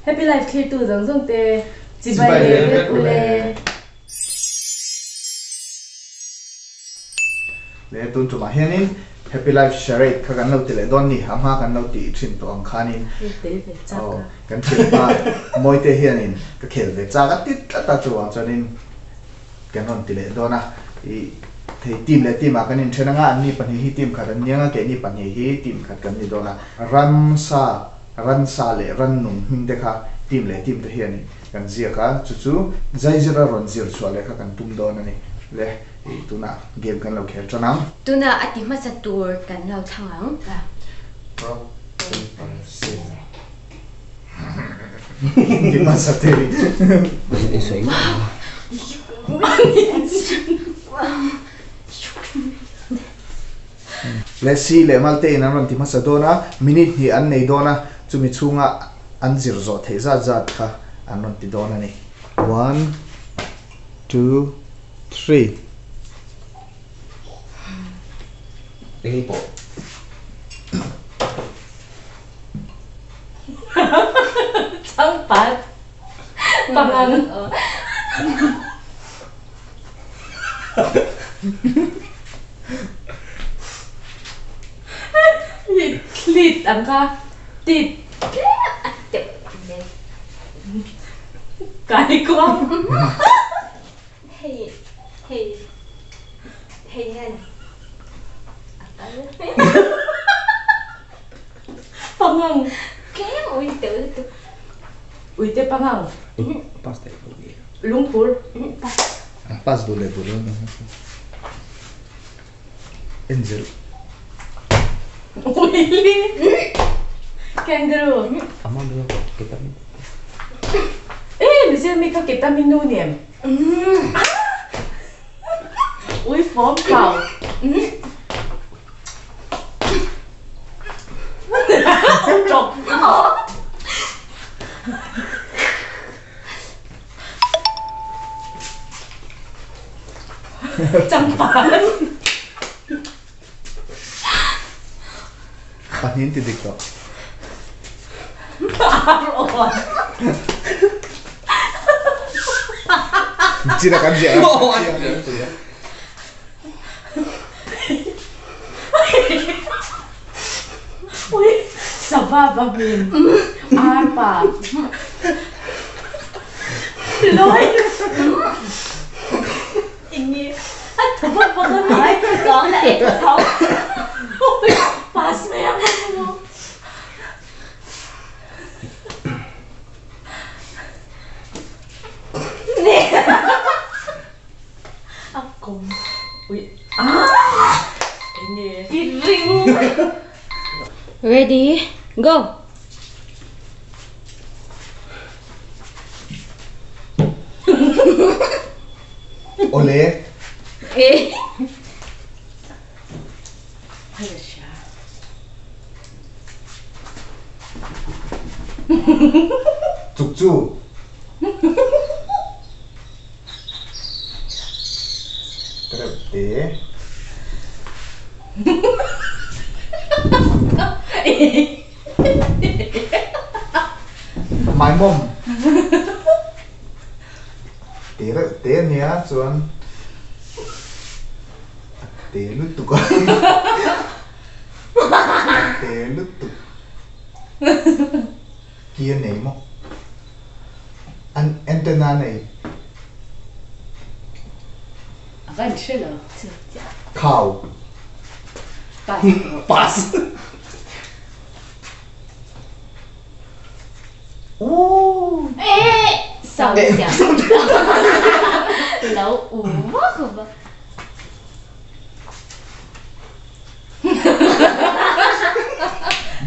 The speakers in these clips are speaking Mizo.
Happy Life thlirtu zawng zawng te chibai leh vek u le. Le tun tumah hianin Happy Life Charade kha kan lo ti leh dawn ni, a hma kan lo tih thin tawh ang khanin aw kan thianpa Mawite hianin ka khel ve chak a ti tlat a chuvang chuanin kan rawn ti leh dawn a, ih thei team leh team ah kan inthen anga anni pahnih hi team khat an ni anga keini pahnih hi team khat kan ni dawn a, ramsa ransa leh rannung hming te kha team leh team te hianin kan ziak a, chu chu zaizira rawn zir chhuah leh kha kan tum dawn a ni le, ih tunah game kan lo khel tan ang. Tunah a ti hmasa tur kan lo thlang ang. Rock, paper, scissors. Ti hmasa thei. Le si leh Malte in an rawn ti hmasa dawn a, minute hnih an nei dawn a, chumi chhunga an zir zawh theih zat zat kha an rawn ti dawn a ni. One, two, three. Engpawh. Changpat pangang. Thlit ang kha tit. Kaikuang. Hei hei hei hian a kal. Pangang. Tlem ui teuh lutuk. Uite pangang. Pass daih lo ni. Lungphur. Pass. Pass duh leh duh lo. Angel. Wili. Kangaroo. Ama mi ketamin. Eh, mi mi kha ketamin nu nem. Ui fawm khau. Chok. Changpat. Pahnih ti dik tawh. Ar awn. China kan ziah. Ui, sava va min. Ar pa. Loi. Ingi. A thuma pa ka nai. Có là em không. Ui, pass mai ang mo. A kum. Ui. Ah! Ingi. Ring. Ready, go. Ole. Ê. Hay là siya. Chuk chu. Te. My mom. Te reuh te ania chuan a te lutuk a. A te lutuk. Ki a nei maw? An antenna a nei. A va in hre lo. Khau. Pass. Pass. Ooh. Ê, sao nhỉ? Lâu ủ quá không ba.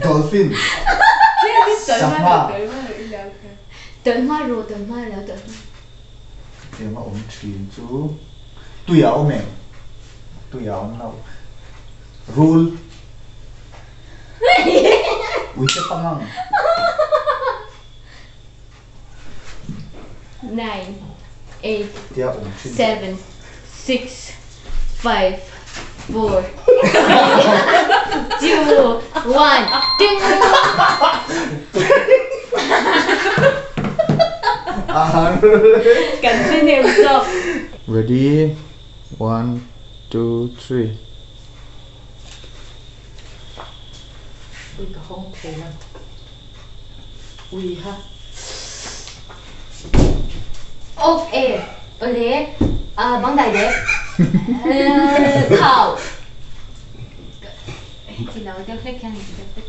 Dolphin. Sangha. Tới hoa rồi, tới hoa rồi, tới hoa. Tiang a awm thin chu tui a awm em? Tui a awm lo. Rul. Ui te pangang. 9, 8, Tia awm thin. 7, 6, 5, 4, 2, 1. Ding! Kan hre nem zawk. Ready, one, two, three. Ui ka hawng thei lo. Ui ha. Ok e, awle, bang dai dep, thau. Ti lo deuh hlek hian ti deuh hlek.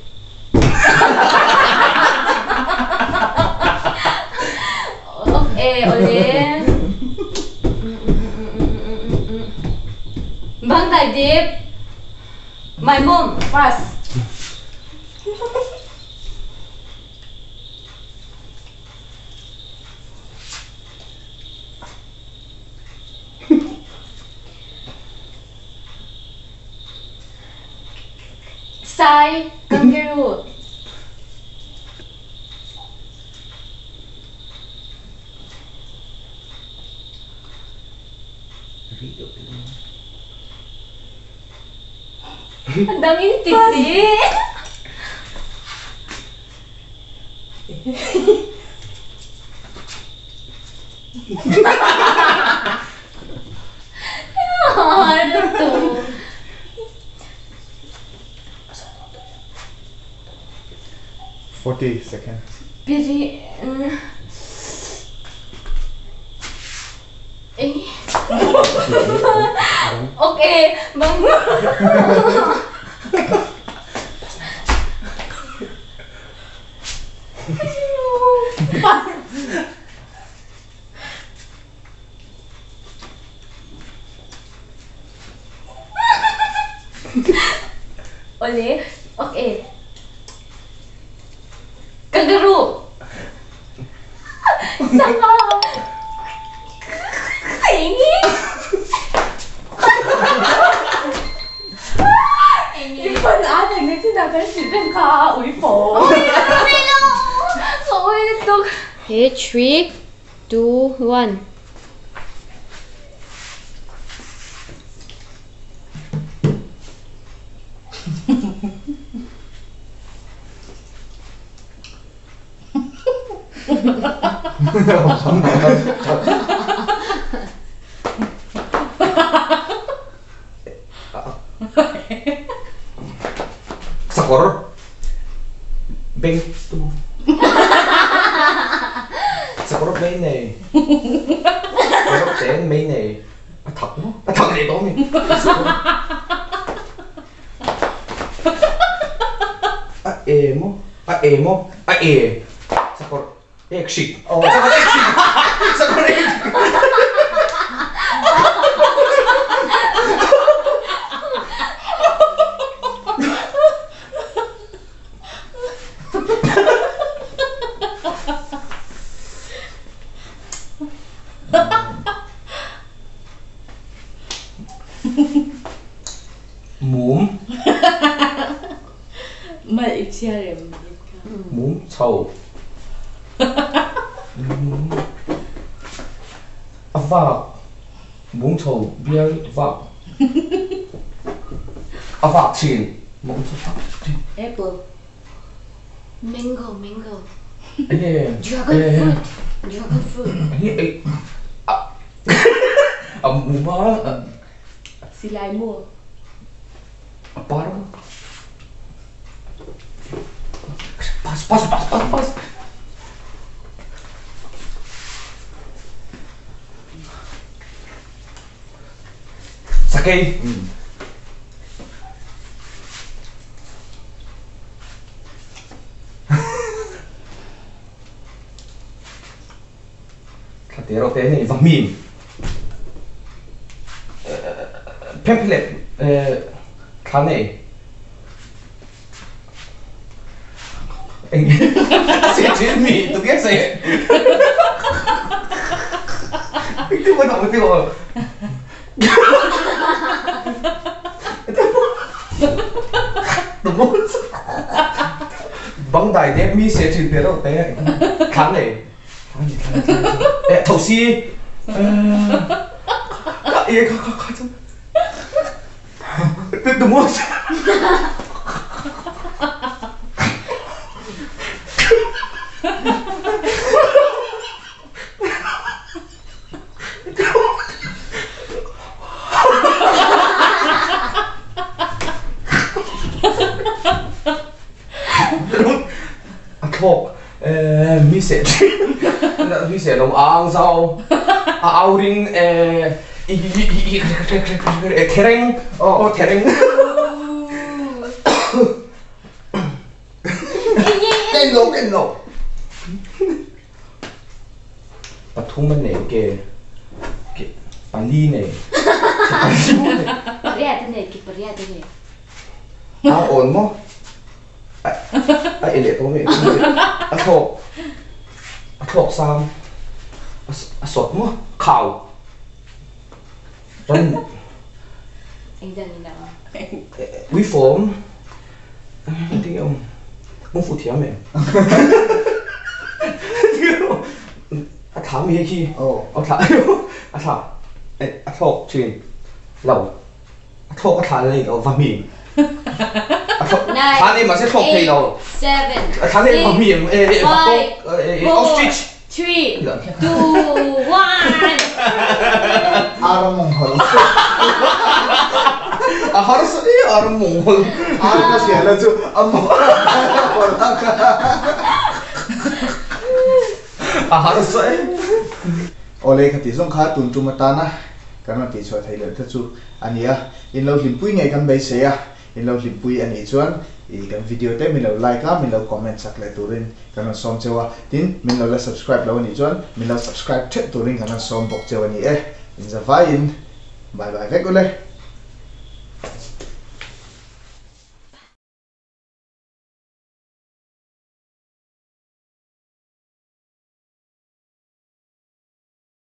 Ok e, awle. Bang dai dep. My mom, pass. Sai, kangaroo. A dang in ti si. Ano to? 40 seconds. Piri... Eh. Okay, bang. Ole, okay. Kangaroo. Saka. Enge. I phone a thei na chin ah kan hrilh reng kha a ui fo. Ka ui lutuk. He 3, 2, 1. Sakawr beng tu Sakawr mei nei Sakawr teng mei nei A thak maw? A thak leh tawh a mi? A e maw? A e maw? A e Sakawr ek hrik Aw sakawr ek hrik Sakawr ek hrik Mum. Mal i chhiar em? Mum chho. Mum. A vak. Mum chho bial vak. A vak thin. Mum chho vak thin. Apple. Mango, mango. Enge? Dragon fruit. Dragon fruit. Enge? A mum a. Silai maw? A par maw? Pass, pass, pass, pass, pass. Sakei. Thla te erawh te hian i va hmim. Pamphlet thla nei. Eng se thin mi tu ke se. Eng ti mo ti mo. Bang dai dep mi se thin te reuh te thla nei. Thla tho si. Ka e kha kha kha chu. Tu mo. Mi seh mi seh lo a ang zau a au ring thereng aw thereng. Ka en lo ka en lo. Pathum a nei ke ke pali nei Pariat a nei ke pariat a nei. Ar awn maw? A e leh tawh mai a thlawk a thlawk sang a sawt maw khau ran Engdang in a awm. Uifawm Engtin nge awm? Kung fu thiam em? A thla mi hei khi. A thla a thla a thlawk thin lo. A thlawk a thla nei lo va mi. A thlawk thla nei mahse thlawk thei lo. A thla nei va mi em e va kawk ostrich. 3, 2, 1. Ar mongol. A harsa e ar mongol. Ar ka hria la chu a mongol ang. A harsa e. Awle khati zawng kha tun tum atana kan rawn tihchhuah theih loh te chu a ni a. In lo hlimpui ngei kan beisei a. In lo hlimpui a nih chuan i kan video te min lo like a, min lo comment chak leh turin kan rawn sawm cheu a. Tin, min lo la subscribe lo a nih chuan min lo subscribe theuh turin kan rawn sawm bawk cheu a ni e. Inzavaiin bye bye vek ule.